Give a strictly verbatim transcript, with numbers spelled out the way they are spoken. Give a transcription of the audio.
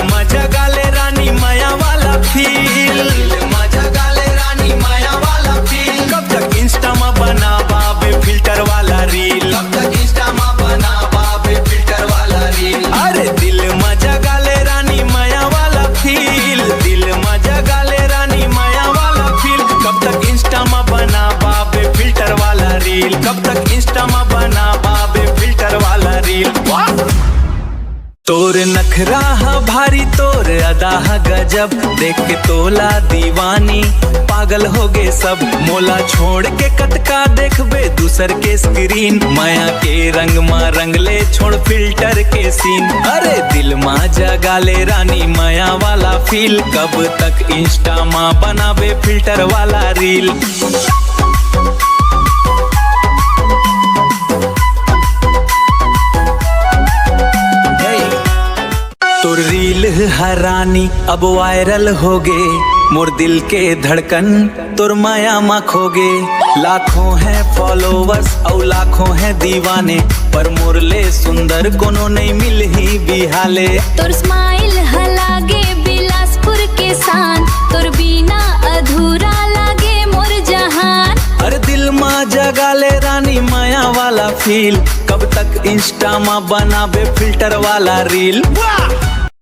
मजा गाले रानी मया वाला फील, मजा गाले रानी मया वाला फील। कब तक इंस्टा मा बनाबाबे फिल्टर वाला रील, कब तक इंस्टा मा बनाबाबे फिल्टर वाला रील। अरे दिल मजा गाले रानी मया वाला फील, दिल मजा गाले रानी मया वाला फील। कब तक इंस्टा मा बनाबाबे फिल्टर वाला रील, कब तक इंस्टा मा बनाबाबे फिल्टर वाला रील। वाह। तोर नखरा ह भारी, तोर अदा ह गजब, देख के तोला दीवानी पागल हो गे सब। मोला छोड़ के कतका देखबे दूसर के स्क्रीन, मया के रंग मा रंग ले छोड़ फिल्टर के सीन। अरे दिल मा जगा ले रानी मया वाला फील, कब तक इंस्टा मा बनाबे फिल्टर वाला रील। तोर रील ह रानी अब वायरल हो गे, मोर दिल के धड़कन तोर मया मा खो गे। लाखों हैं फॉलोवर्स अउ लाखों हैं दीवाने, पर मोर ले सुंदर कोनो नहीं मिलही बिहाले। तोर स्माइल ह लागे बिलासपुर के शान, तोर बिना अधूरा लागे मोर जहान। अरे दिल मा जगा ले रानी मया वाला फील, कब तक इंस्टा मा बनाबे फिल्टर वाला रील। वाह!